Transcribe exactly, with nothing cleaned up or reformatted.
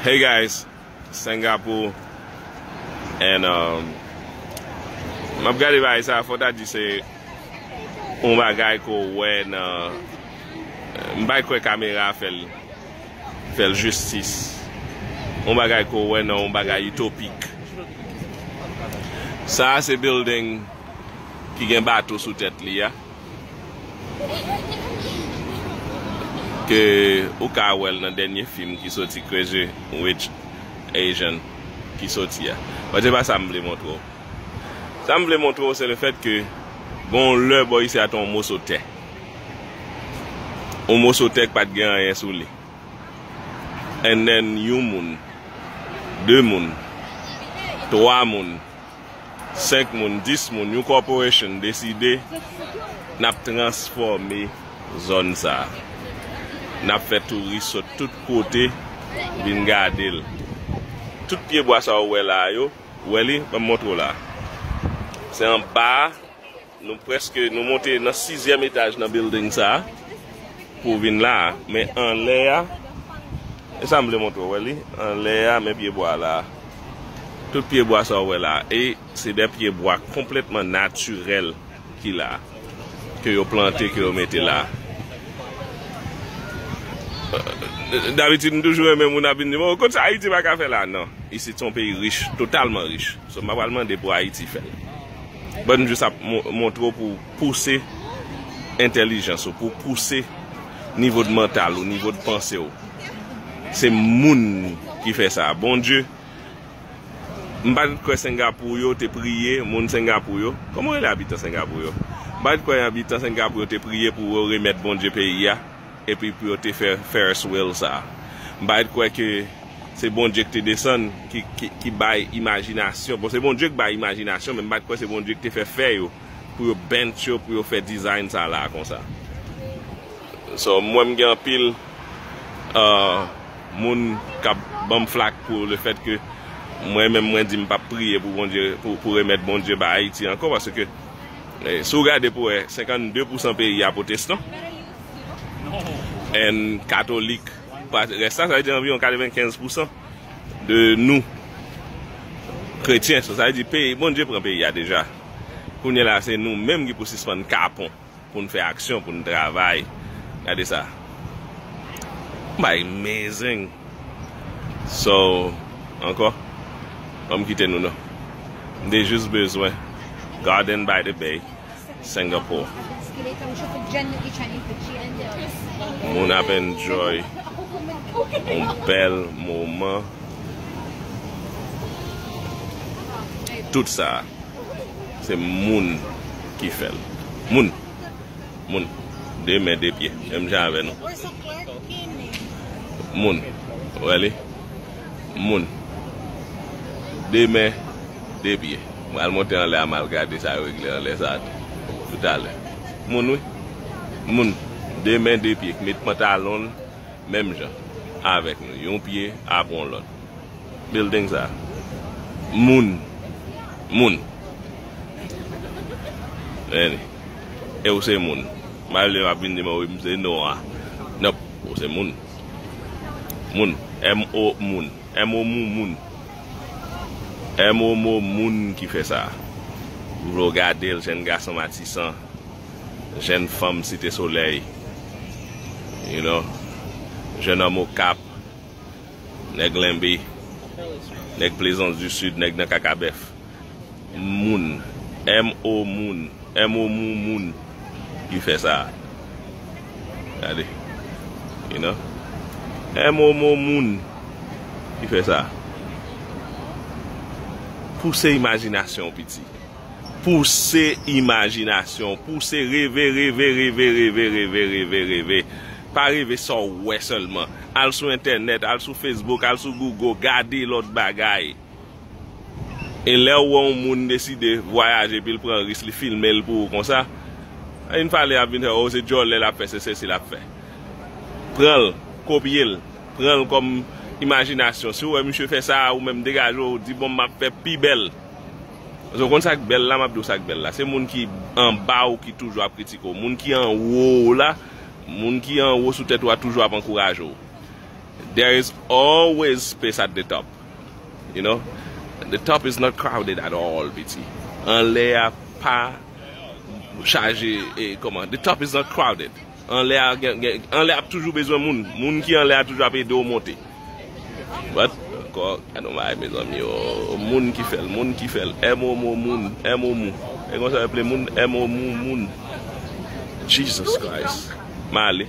Hey guys, Singapore. And um, m ap gade bagay sa, fò ta di se yon bagay ke w wè nan, m pa kwè kamera fè l, fè l jistis. Yon bagay ke w wè nan yon bagay itopik. Sa a se building ki gen bato sou tèt li a. Ke ou ka wè l nan dènye fim ki soti, Crazy Rich Asian, ki soti a. But se pa sa m vle montre w. Sa m vle montre w, se le fèt ke gon lè bò isi a te yon moso tè. Yon moso tè ki pa t gen anyen sou li. And then yon moun, de moun, twa moun, senk moun, dis moun, yon corporation deside n ap transfòme zòn sa a. N ap fè touris sot tout kote vin gade l. Tout pyebwa sa w wè la a yo, ou wè li, ban m montre w la. Se anba a, nou prèske, nou monte nan sizyèm etaj nan building sa a pou vin la a. Men anlè a, e sa m vle montre w, wè li, anlè a, men pyebwa la a. Tout pyebwa sa w wè la a. E se de pyebwa konplètman natirèl ki la a, ke yo plante, ke yo mete la a. Dabitid, m toujou renmen moun ap vin di m, "Oh, kot sa Ayiti pa ka fè la?" Non. Isit se yon peyi rich, totalman rich. So, m pa pral mande pou Ayiti fè l. But m jis ap mo-, montre w pou w pouse entèlijans ou, pou w pouse nivo de mantal ou, nivo de panse w. Se moun ki fè sa. Bondye, m pa t kwè Singapou yo te priye, moun Singapou yo. Kòman w rele abitan Singapou yo? M pa t kwè abitan Singapou yo te priye pou yo remèt Bondye peyi a, epi pou yo te fè Ferris wheel sa a. M pa t kwè ke se Bondye ki te desann, ki, ki, ki bay imajinasyon. Bon, se Bondye ki bay imajinasyon, men m pa t kwè se Bondye ki te fè fè yo, pou yo bench yo, pou yo fè design sa la konsa. So, mwen m gen anpil, uh, moun k ap ban m flak pou le fèt ke mwen menm mwen di m p ap priye pou Bondye, pou, pou remèt Bondye ba Ayiti ankò, paske, eh, si w gade pou wè, senkannde pousan peyi a pwotestan, and katolik, pa, rès la, sa vle di anviwon katrevenkenz pousan de nou kretyen. So, sa vle di peyi, Bondye pran peyi a deja. Kounye la, se nou menm ki pou sispann kapon, pou n fè aksyon, pou n travay. Gade sa. Bay amazing. So, ankò, ban m kite nou non. M te jis bezwen Garden by the Bay, Singapore. Moun ap enjoy yon bèl moman. Tout sa, se moun ki fè l. Moun. Moun. De men, de pye. Menm jan avè nou. Moun. Ou wè li? Moun. De men, de pye. M pral monte anlè a, m al gade sa yo regle anlè sa a tou. Toutalè. Moun, wi. Moun. De men, de pye. K met pantalon l menm jan avèk nou. Yon pye apre yon lòt. Building sa. Moun. Moun. Anyway. E ou se moun. M pa vle w ap vin di m, "Wi, m se Noah." Nonp, ou se moun. Moun. M O moun. M O mou moun. M O mou moun ki fè sa. Ou vle w gade l, jèn gason Matisan, jèn fanm Site Solèy, you know, jèn òm Okap, nèg Lenbe, nèg Plaisance du Sud, nèg nan Kakabèf. Moun. M O moun. M O mou moun ki fè sa. Gade. You know? M O mou moun ki fè sa. Pouse imajinasyon w, piti. Pouse imajinasyon w. Pouse reve, reve, reve, reve, reve, reve, reve. Pa reve sa w wè sèlman. Al sou entènèt, al sou Facebook, al sou Google, gade lòt bagay. E lè w wè yon moun deside vwayaje epi l pran risk, li filme l pou ou konsa, ann pale ap vin fè, "Oh, se djòlè l ap fè, se sesi l ap fè." Pran l, kopye l, pran l kòm imajinasyon. Si w wè misye fè sa, ou menm degaje w, di, "Bon, m ap fè pi bèl." Paske w konn sa k bèl la, m ap di w sa k bèl la. Se moun ki anba w ki toujou ap kritike w. Moun ki anwo w la, moun ki anwo sou tèt ou a toujou ap ankouraje w. There is always space at the top. You know, the top is not crowded at all, piti. Anlè a pa chaje, e kòman? The top is not crowded. Anlè a gen, gen, anlè ap toujou bezwen moun. Moun ki anlè a toujou ap ede w monte. But ankò, gade yon bagay, mezanmi, o, moun ki fè l, moun ki fè l. M O M O, moun, M O M O. E konsa yo rele moun, M O M O, moun. Jesus Christ. M ale.